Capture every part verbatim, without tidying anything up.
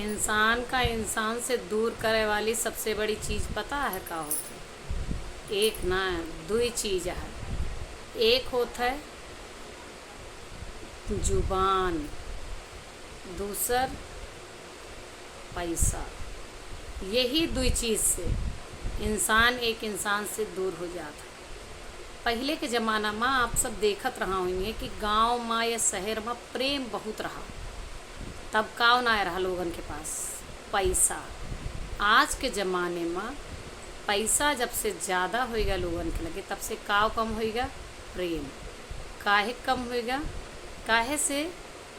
इंसान का इंसान से दूर करे वाली सबसे बड़ी चीज पता है का होत है? एक ना, दुई चीज है। एक होत है जुबान, दूसर पैसा। यही दुई चीज से इंसान एक इंसान से दूर हो जात है। पहिले के जमाना मा आप सब देखत रहा होइहें कि गाँव मा या शहर मा प्रेम बहुत रहा, तब काव ना रहा लोगन के पास? पैसा। आज के जमाने मा पैसा जब से ज्यादा होइगा लोगन के लगे, तब से काव कम होइगा? प्रेम। काहे कम होइगा? काहे से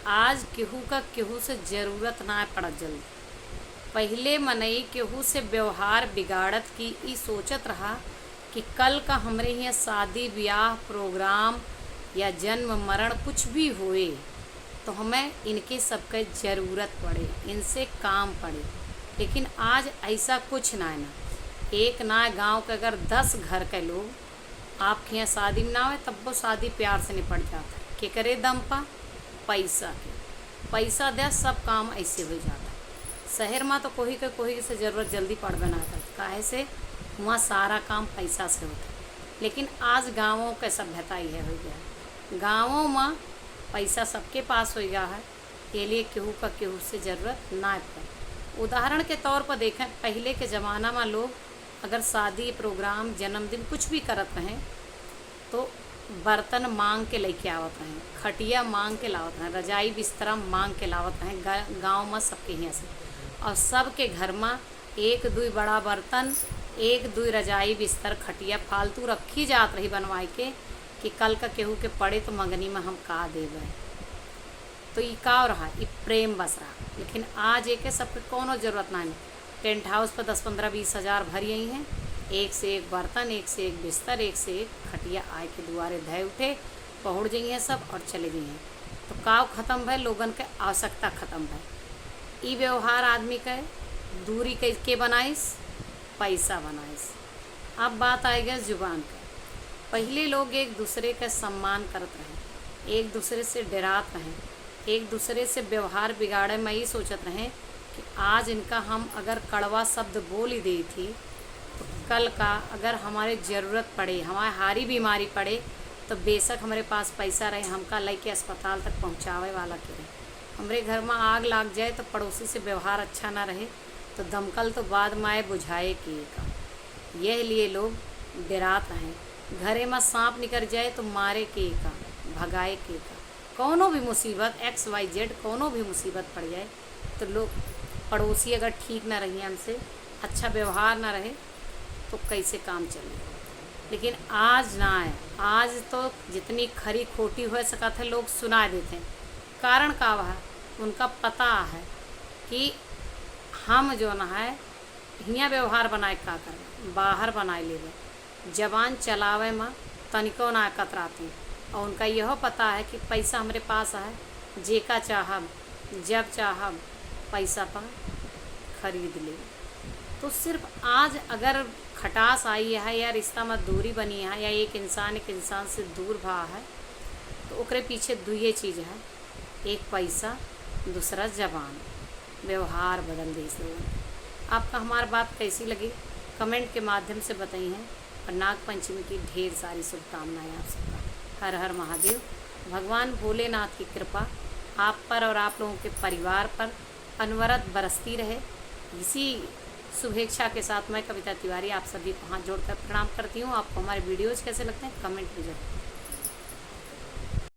आज केहू का केहू से जरूरत ना पड़त जल्दी। पहिले मनई केहू से व्यवहार बिगाड़त कि ई सोचत रहा कि कल का हमरे हियाँ शादी, ब्याह, प्रोग्राम या जन्म, मरण कुछ भी होए, तो हमें इनके सबके जरूरत पड़े, इनसे काम पड़े। लेकिन आज ऐसा कुछ ना है ना। एक ना गाँव के अगर दस घर के लोग आपके यहाँ शादी में ना आवे, तब वो शादी प्यार से निपट जात है। केकरे दम पा? पैसा के। पैसा द्या, सब काम ऐसे हो जात है। शहर मा तो कोही के कोही से जरूरत जल्दी पड़बे ना करत, काहे से हुआँ सारा काम पैसा से होत है। लेकिन आज गाँवों के सभ्यता यह हो गया है। गाँवों मा पैसा सबके पास हो गया है, ये लिए केहू का केहू से जरूरत ना पड़े। उदाहरण के तौर पर देखें, पहिले के जमाना मा लोग अगर शादी, प्रोग्राम, जन्मदिन कुछ भी करत रहें, तो बर्तन मांग के लेके आवत रहें, खटिया मांग के लावत रहें, रजाई बिस्तरा मांग के लावत रहें गा-, गाँव मा सबके हियाँ से। और सबके घर मा एक दुई बड़ा बर्तन, एक दुई रजाई बिस्तर, खटिया फालतू रखी जात रही बनवाए के कि कल का केहू के पड़े तो मंगनी मा हम का देबे। तो ई का रहा? ई प्रेम बस रहा। लेकिन आज एके सबके कौनो जरूरत ना है। टेंट हाउस पर दस, पन्द्रह, बीस हजार भर यही हैं, एक से एक बर्तन, एक से एक बिस्तर, एक से एक खटिया आए के दुआरे धए उठे, पहुँच जइहें सब और चले जइहें। तो काव खत्म भय? लोगन के आवश्यकता खत्म भय। ई व्यवहार आदमी के दूरी के, के बनाइस? पैसा बनाइस। अब बात आए गए जुबान के। पहिले लोग एक दूसरे के सम्मान करत रहे, एक दूसरे से डरात रहे, एक दूसरे से व्यवहार बिगाड़े मा ई सोचत रहे कि आज इनका हम अगर कड़वा शब्द बोल ही देई थी, तो कल का अगर हमारे जरूरत पड़े, हमारे हारी बीमारी पड़े, तो बेशक हमरे पास पैसा रहे, हमका लेके अस्पताल तक पहुँचावे वाला के रहे। हमरे घर मा आग लाग जाए, तो पड़ोसी से व्यवहार अच्छा ना रहे, तो दमकल तो बाद मा आए, बुझाए के का। यह लिए लोग डरात रहे। घरे मा सांप निकर जाए, तो मारे के का, भगाए के का। कौनो भी मुसीबत, एक्स वाई जेड, कौनो भी मुसीबत पड़ जाए, तो लोग, पड़ोसी अगर ठीक ना रही हमसे, अच्छा व्यवहार ना रहे, तो कैसे काम चले? लेकिन आज ना है। आज तो जितनी खरी खोटी हो सकत है, लोग सुना देते हैं। कारण का है? उनका पता है कि हम जो ना है, हियाँ व्यवहार बनाए का करबे, बाहर बनाए लेबे। जबान चलावे मा तनिको ना कतराती। और उनका यहो पता है कि पैसा हमरे पास है, जेका चाहब, जब चाहब, पैसा पा खरीद ले। तो सिर्फ आज अगर खटास आई है या रिश्ता मा दूरी बनी है या एक इंसान एक इंसान से दूर भा है, तो ओकरे पीछे दुइये चीज है, एक पैसा, दूसरा जबान। व्यवहार बदल देइस लोगन। आपका हमार बात कैसी लगी, कमेंट के माध्यम से बताइए। और नाग पंचमी की ढेर सारी शुभकामनाएं आप सबका। हर हर महादेव। भगवान भोलेनाथ की कृपा आप पर और आप लोगों के परिवार पर अनवरत बरसती रहे। इसी शुभेच्छा के साथ मैं कविता तिवारी आप सभी को हाथ जोड़कर प्रणाम करती हूँ। आपको हमारे वीडियोज़ कैसे लगते हैं, कमेंट में जरूर।